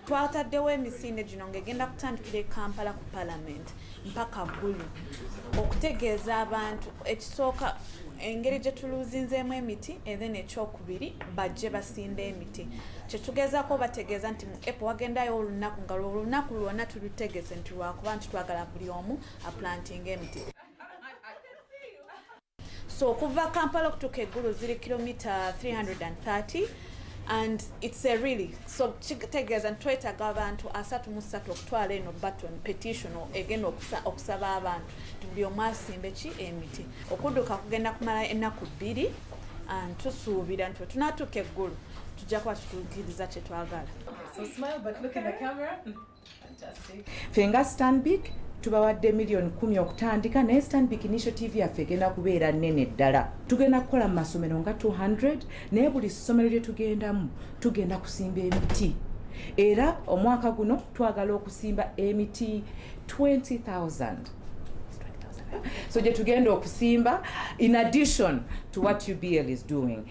Twataddewo emisinde gino ng'egenda kutandikira e Kampala ku Parliament mpaka Gulu, okutegeeza abantu ekisooka engeri gye tuluzinzeemu emiti, and then ekyokubiri bajje basimba emiti. Kyetugezaako bategeeza nti mu April wagendayo olunaku, nga olunaku lwonna tulutegese nti lwakuba nti twagala buli omu aplantinga emiti. So okuva Kampala okutuuka e Gulu ziri kilomita 330 and it's a really, so kitegeeza nti twetaaga abantu 33 okutwala eno baton petition egenda okusaba abantu nti buli omu asimbe ki emiti. Okudduka kugenda kumala ennaku 2 and tusuubira nti bwe tunaatuuka e Gulu tujja kuba tutuukiriza kye twagala. So smile, but look in the camera. Fantastic. Ffe nga Stanbic tubawadde miliyoni 10 okutandika, naye Stanbic initiative yaffe egenda kubeera nnene ddala. Tugenda kukola mu masomero nga 200, naye buli ssomero lye tugendamu tugenda kusimba emiti, era omwaka guno twagala okusimba emiti 20,000. So gye tugenda okusimba in addition to what UBL is doing.